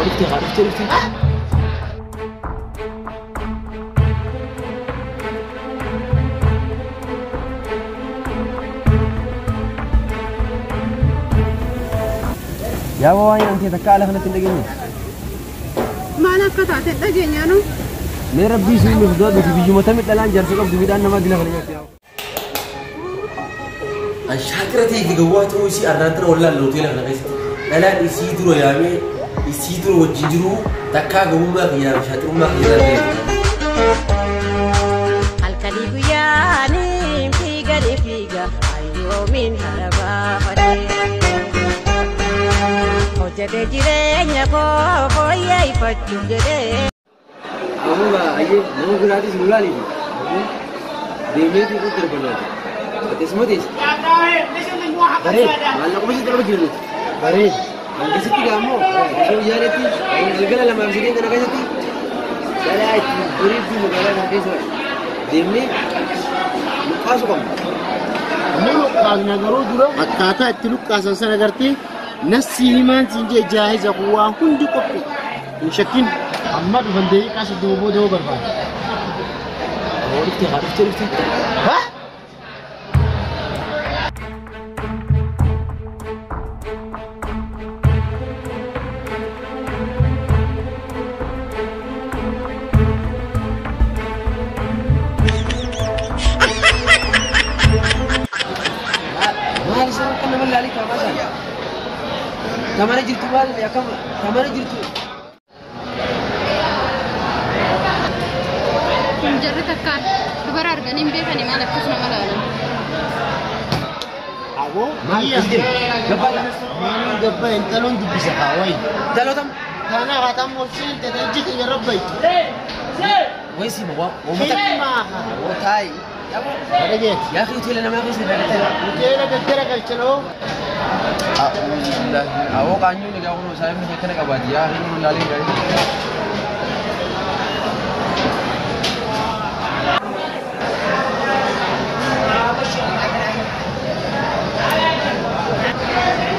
Dhuftee haa dhuftee dhuftee. Yaa waan anti takka ala kanatti hin dhageenye. Maal akka taate dhageenyaanu? Mee rabbii isin nuuf du'a biyyuma tamii dhalaan jaarsa qabdu midhaan namaa dila kana nyaatti. An shaakira ta'e gawwaa ta'uu isii arraan tana wallaan hoteela kana keessatti dhalaan isii dura yaamee isii dura wajjin jiru takkaa gawwummaa kiyyaa fi shaaxirummaa kiyyaa ta'e. Halkanii guyyaanii fiiganii fiiga ayyoomiin harabaafadhe. Hojjetee jireenya koo fooyyeffachuuf jedhee. Amuma ayyee nama biraatis nu laaliif deemeetu kun darbannaati. Akkasuma teessa. Bareed maallaquma sitti darba jiru nuti. Bareed hangasitti gaammoo osoo yaadatti galgala lamaaf sadeen kana keessatti dhalaa itti bareedduu magaalaa kana keessa deemnee luqqaasu qabna. Ni luqqaasna garuu dura akkaataa itti luqqaasan sana agartee nassi himaan siin jee jaahiza waa hundi qophii hin shakkin. Amma dhufan daqiiqaa 30 booda yoo barbaade. Dhuftee haa dhuftee dhuftee. Haa? Maal isaan akka nama laalii kaamaa isaan? Tamana jirtu maal akkam tamana jirtu? Jarri takkaan dubara arganii hin beekani maal akkas nama laalan. Aboo Maal gabbaadha? Maaliin gabbaa intaloon dubbisa haa wayi. Dalootam Kana haataan ol seente ijji kiyya rabbaytu. Wayii siima waa uummata. Himaa. Taayi. Dhageet. Yaa akhi hoteela namaa keessa irraa Hoteela gaggara galchanoo. Awoo qaanyuun egaa kun saayimni akkana qabaati yaa akhi nu laalee gaarii.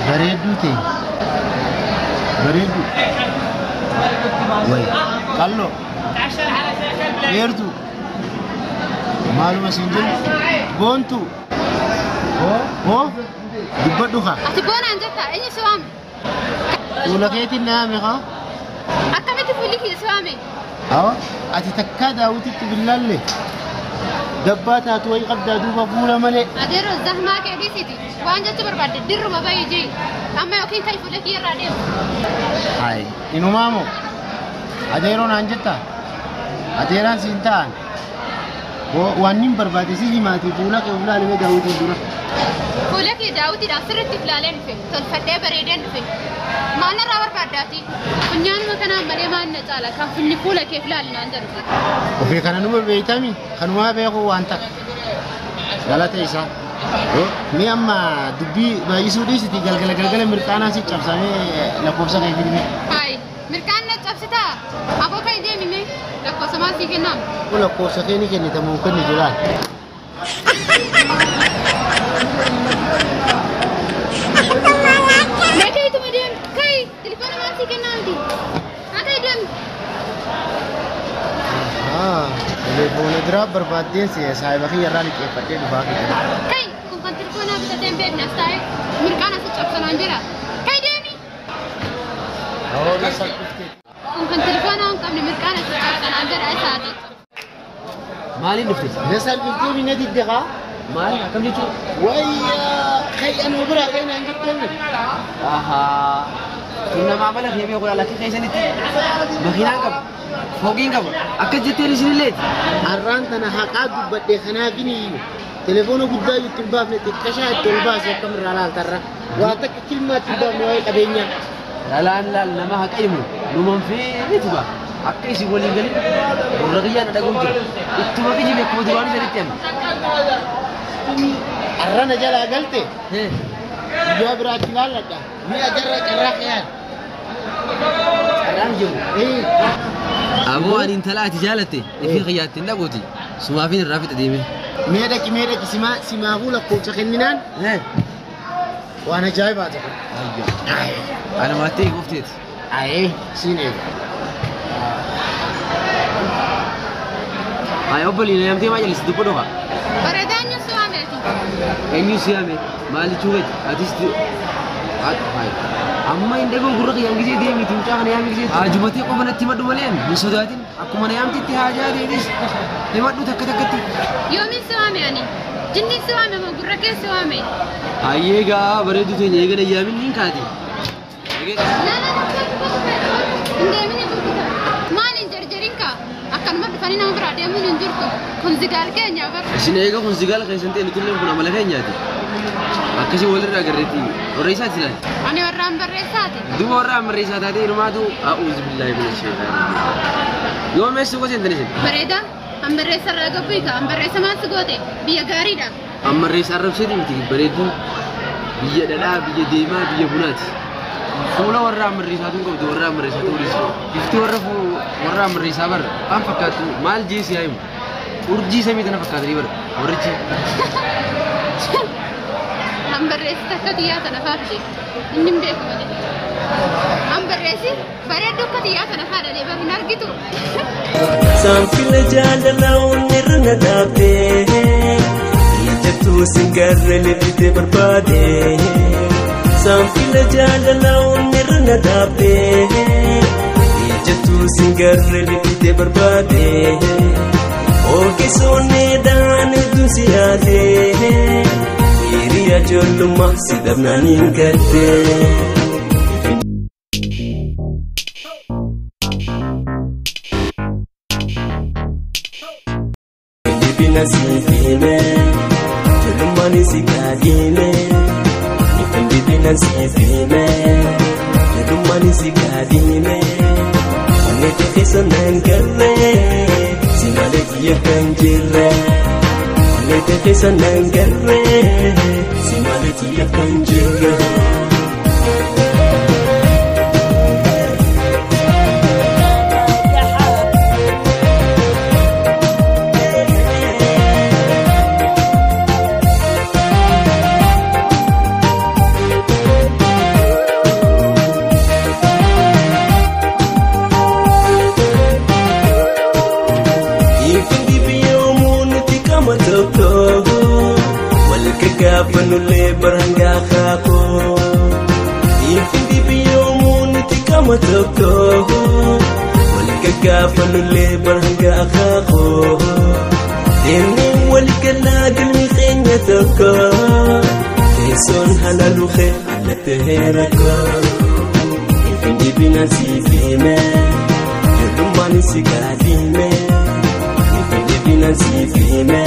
Bareedduu ta'e. Bareedduu. Wayi. Qalloo. Dheertuu. Maaluma siin jennu. Boontuu. Hoo. Dubbadhu kaa. Ati boonaan jettaa eenyu si waame? Fuula keetiin na yaame kaa. Akkamitti fuulli kiyya si waame? Awa. Ati takkaa daawwititti billaalle. Dabbaa taatu wayii qabdaa duuba fuula malee. Adeeroo zahmaa kee dhiisiti. Waan jechuu barbaadde dirruma bahi jee. Amma yookiin kan fuula kiyya irraa deemu. Hayi. Inumaa moo? Adeeroo naan jettaa? Adeeraan siin ta'an. Waan nin barbaade si himaati fuula kee of laalimee daawwitiin dura. Fuula kee daawwitiidhaan sirriitti ilaaleen dhufe. Tolfadhee bareedeen dhufe. Maal narraa barbaaddaati? Funyaanuma kanaan malee maal na caala? Kan funyi fuula kee ilaali naan jedhu. Ofii kana numa beeytami kanumaa beeku waan takka. Galata isaa. Ni amma dubbii baay'isuu dhiisiti galgala galgala mirqaanaa si cabsamee lakkoofsa kee fidime. Hayi mirqaan na cabsitaa? Aboo kan deemi mee lakkoofsa maal sii kennaam? Lakkoofsa kee ni kennita moo kenni jiraan? Mee ka'ituma deemi ka'i telefoona maal sii kennaamti? Haa ka'i deemi. Telefoona biraa barbaaddeen saayiba kiyya irraa liqeeffadhee dhufaa kiyya. Ka'i kun kan telefoonaa bitatee hin beekne as taa'ee mirqaan as cabsanaan jira. Ka'i deemi. Kun kan telefoonaa hin qabne mirqaan as cabsanaan jira isaati. Maaliin dhufte? Na salphiftee ni na didde kaa? Maal akkam jechuun? Wayyaa kai anuma biraa kai naan jetteemi. Ahaa. Tun nama amala kee beeku laala akka keessanitti makiinaan qaba. Fooqiin qaba. Akkas jetteen isinilleeti. Har'aan tana haqaa dubbadhe kanaafin iyyuu telefoona guddaa itti hin baafne xiqqashaa itti ol baase akkamirraa laaltarra. Waa takka kilmaa itti hin baafne waa'ee qabeenyaa. Dhalaan laal nama haqa himu numan feetu gaa. Akka isin waliin galin gurra kiyyaan dhaga'u jira. Ittuma kijibe akkuma duraanii sanitti amma. Har'ana jalaa galte guyyaa biraatti laalladha. Mi'a jarra carraa qiyaan. Carraan jiru. Aboo ani intala ati jaalatte ifii kiyyaatti hin dhaquuti. Sumaafin irraa fixa deeme. Mee dhaqi mee dhaqi simaafuu lakkoofsa kenninaan waan ajaa'ibaa tokko. Ana maattee qofteeti. Ayee siin eega. Ay obbolii na yaamtee maa jallisti dubba dhoka. Bareedaa eenyu si waameeti? Eenyu si yaame maalichuu feeti atis amma hin dhagoo gurra kiyyaan gisee deemiti mucaa kana yaame gisee haajumatee qofa natti himadhu malee hin sodaatin akkuma na yaamtetti haajaa deetis himadhu takka takkatti. Yoomiin si waame ani? Jinni si waame moo gurra kee si waame? Ayyee gaa bareedu teenya eegana yaamin niin kaate. Hin deemini gurguta. Maal hin jarjarin kaa? Akkanuma dhufanii nama biraa deemuun hin jirtu. Kun zigaal keenya bar. Isin eega kun zigaal keessan ta'e nutulleen kun amala keenyaati. Akkasii walirraa agarreetti warra isaati laali. Ani warra barreessaati. Duuba warra barreessaa taatee hirumaatu a'uuzu billaahi mina sheexaanii. Yoo meessu gosa hin isin. Bareedaa an barreessa irraa gabbu hiika an barreessa maal si goote biyya gaariidha. An barreessa arrabseeti miti bareedduun biyya dhadhaa biyya deemaa biyya bunaati. Fuula warra barreessaatu hin qabdu warra barreessaatu dhiisu. Bifti warra warra barreessaa bara waan fakkaattu maal jeesi haa himu. Urjii samii tana fakkaatanii bara warrichi. An barreessi takka xiyyaa tana faatti. Inni hin beeku malee. An barreessi bareedduu akka xiyyaa tana faadha bar hin argitu. Sanfila jaalala onnirra na dhaabdee ijattuu si garre lifite barbaade. Sanfila jaalala onnirra na dhaabdee ijattuu si garre lifite barbaade. Ogeessonni dhaan hedduu si yaadee hiriyaa ijoollummaa si dhabnaan hin gaddee. Bina sifime, ijoollummaan si kaadhime. Ifindi bina sifime, ijoollummaan si kaadhime. Onnee keessa naan garree, si malee kiyya kan jirre. Onnee keessa naan garree, si malee kiyya kan jirre. Gaafanullee barangaa kaakoo ifindi biyyoomuu nuti qama tokko wal gaggaafanullee barangaa kaakoo deemnee wal galaa galmi keenya tokko teessoon halaluufe alatti heerakoo ifindi bineensi fiime ijoollummaan si gaadhiime ifindi bineensi fiime.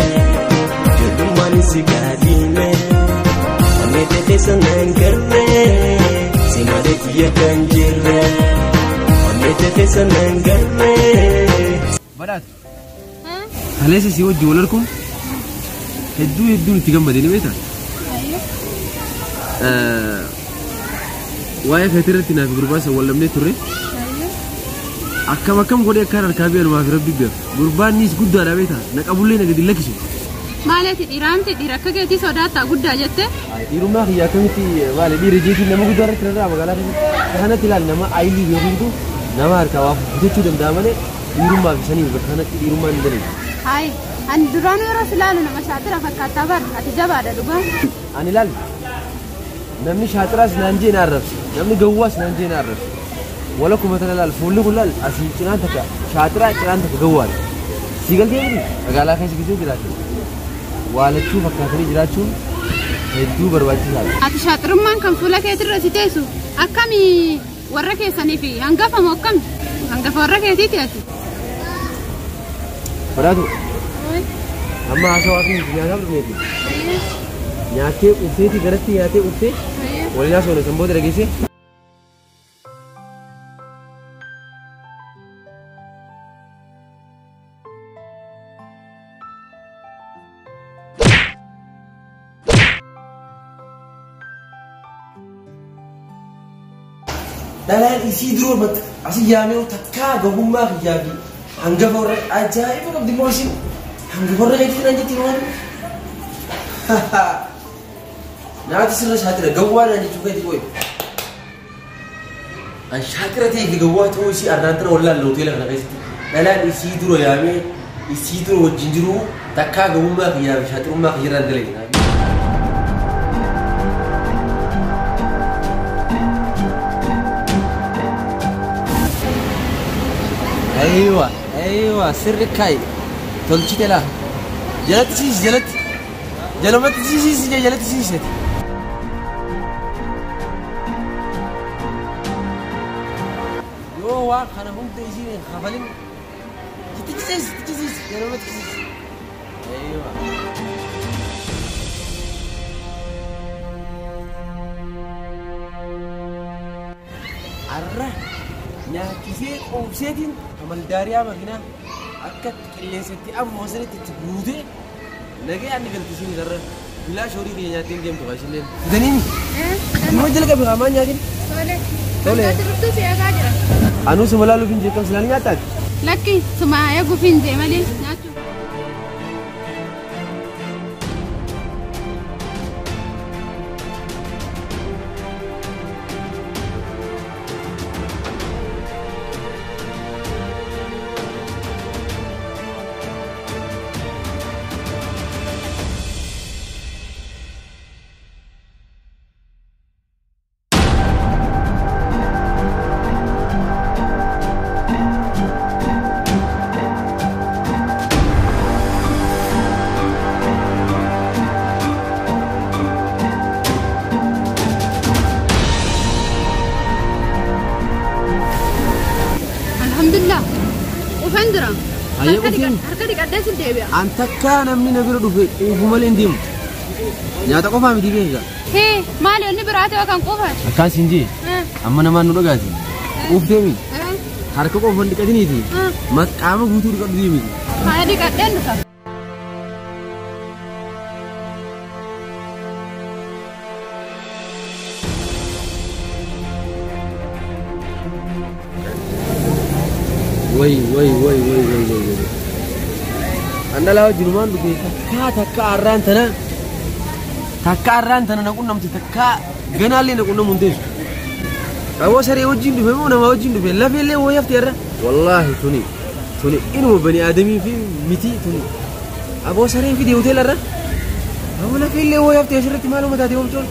Ijoollummaan si gaadhime onnee keessa naan garree si malee kiyya kan jirre onnee keessa naan garree. Badhaatu. Kaleessa si wajjin wal arguun hedduu hedduun itti gammadee ni beektaa? Waa'ee keetii irratti naaf gurbaa isa wal dhabnee turre. Akkam akkam godhee akkaan harkaa biyya numaaf rabbi beeku. Gurbaannis guddaadha beektaa? Na qabullee na gadi lakkisu. Maaliif dhiiraamti dhiira akka keetii sodaattaa guddaa jette? Dhiirummaa kiyya akkamitti maali dhiira jeetiin nama guddaa irratti rarra'a magaalaa keessatti. Kanatti ilaali nama ayilii beekuutu nama harkaa waa bitachuu danda'a malee dhiirummaa fi sanii bakka kanatti dhiirummaan hin dalagu. Hayi ani duraan yeroo si ilaalu nama shaatira fakkaattaa bar ati jabaadha dhugaa. Ani ilaali namni shaatiraas naan jee na arrabse namni gawwaas naan jee na arrabse. Walakkuma tana ilaali fuulli kun ilaali asii cinaan takka shaatiraa cinaan takka gawwaadha. Sii galtee miti magaalaa keessa gisee jiraatan. Waalachuu fakkaatanii jiraachuun hedduu barbaachisaadha. Ati shaaxirummaan kan fuula keetirra si teessu akkami warra keessanii fi hangafa moo akkami? Hangafa warra keetiiti ati. Badhaatu. Amma haasawaa fi nyaataaf dhufneeti. Nyaattee ufteeti garatti nyaattee uftee waliin haasawne san booda dhageessee. Dhalaan isii duroo asii yaamee takkaa gahummaa kiyyaa fi hangafa warra ajaa'iba qabdi immoo isin hangafa warra keetii naan jetti waan. Naati sirra shaatira gawwaa naan jechuu keetii qoyi. An shaatira ta'e fi gawwaa ta'uu isii arraan tana wallaalle hoteela kana keessatti. Dhalaan isii dura yaamee isii dura wajjin jiru takkaa gawwummaa kiyyaa fi shaatirummaa kiyyarraan dalagina. Aywa, aywa, sirri kaayi. Tolchite laa. Jalatti siisi jalatti. Jalumatti siisi jalatti siisi. Yoo waan kana hunda isiin hin kafalin. Tichisiisi tichisiisi jalumatti siisi. Aywa. Arra nyaachisee quubseetiin amaldaariyaa makiinaa akka qilleensatti afuma sanitti itti guutee nagee anni galtisiin isarra bilaash horii kiyya nyaattee deemtu kaashilleen. Fidaniimi? Nama jalqabe qaamaan nyaatin? Tole. Tole. Ati dhuftuu si eegaa jira. Anuu suma laaluuf hin jeeqam silaan nyaattaati? Lakki suma eeguuf hin jee malee nyaachuu. Alhamdulillah. Ufan jira. Ayyee qufin. Harka dhiqadhee si deebi'a. An takkaa namni na bira dhufe quufu malee hin deemu. Nyaata qofaa miti beeka. Hee maali inni biraa ta'e kan quufan? Akkaan siin jee amma namaan nu dhagaati. Quuftee mi? Harka qofa hin dhiqatiniiti. Qaama guutuu dhiqadhu deemiti. Haa dhiqadheen dhufa. Way way way way way way way. Andalaa wajjinumaan dhufe takkaa takkaa arraan tana takkaa arraan tana na qunnamte takkaa ganaallee na qunnamu hin teessu. Qaboo saree wajjin dhufe moo nama wajjin dhufe lafeellee wayii hafte irra. Wallaahi tuni tuni inuma bani aadamii fi miti tuni. Aboo sareen fide hoteela irra. Aboo lafeellee wayii hafte asirratti maaluma taate oomchoon.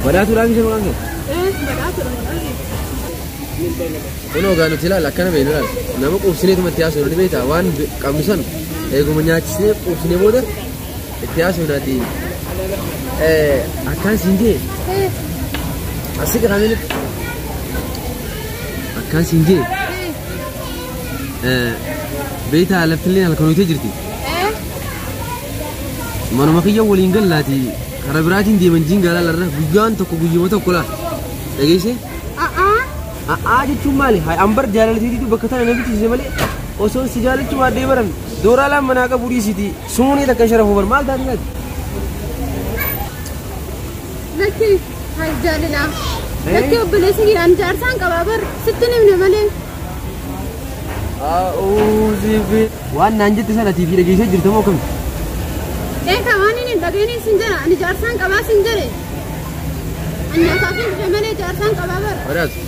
Badhaatuudhaan isa maqaan kee? Badhaatuudha maqaan kee. Kunoo gaa nuti ilaala akkana beeknu ilaala. Nama quubsineetuma itti haasofnu ni beektaa waan qabnu san eeguma nyaachisnee quubsinee booda itti haasofnaati. Akkaan siin jee asii qaamni akkaan siin jee beektaa laftillee halkan jirti. Manuma kiyya waliin gallaati karaa biraatiin deeman jiin gaalaa larra guyyaan tokko guyyuma tokko laa dhageessee? A'aa jechuun maali? Ambar jaalalteetiitu bakka tana na bichisiise malee osoo si jaalachuu baaddee baran dooraa laan manaa qabu dhiisiti sumuunii takka sharafuu bar maal taate nyaati? Lakki haa jaalalaa. Lakki obboleessi kiyya ani jaarsaan qabaa bar sitti himne malee. A'uuzi waan naan jette sana atiif dhageessee jirta moo akkami? Eeka waan inni hin dhageenye sin jira ani jaarsaan qabaa sin jedhe. Ani nyaataaf hin dhufe malee jaarsaan qabaa bara. Badhaatu.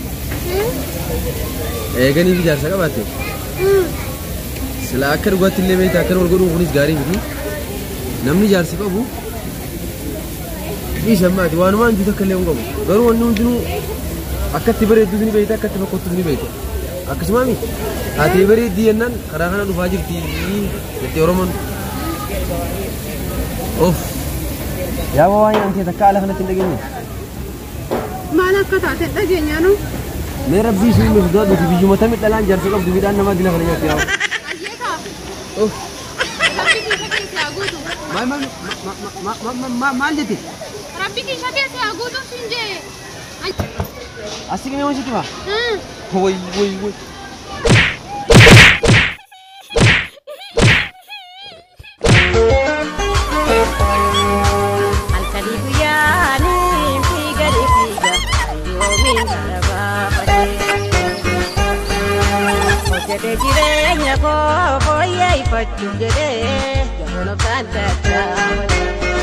Eeganii fi jaarsa qabaatte. Sila akka dhugaatti illee beektaa akka wal godhuun kunis gaarii miti. Namni jaarsa qabu dhiisa ammaati waanumaan jiru takka illee hin qabu. Garuu wanni hundinuu akkatti bareeddus ni beekta akkatti fakkottus ni beekta. Akkasumaami haatee bareeddii jennaan karaa kana dhufaa jirti jettee Oromoon. Of. Yaa waan anti takka ala kanatti hin dhageenye. Maal akka taate dhageenyaanu? Mee rabbii ishee nu sodaadhuti biyyuma tamii dhalaan jaarsa qabdu midhaan namaa dila kana nyaatti yaa. Ayyeekaa. Of. Rabbi kiisha keessa haa guutu. Maal maal maal jette? Rabbi kiisha keessa haa guutu siin jee. Asii qimee waan sitti maa? Way way way. Halkanii guyyaanii fiiganii fiiga ayyoomiin hara baafadhe. Hojjetee jireenya koo fooyyee ifachuuf jedhee gamoon obsaan tattaafadhe.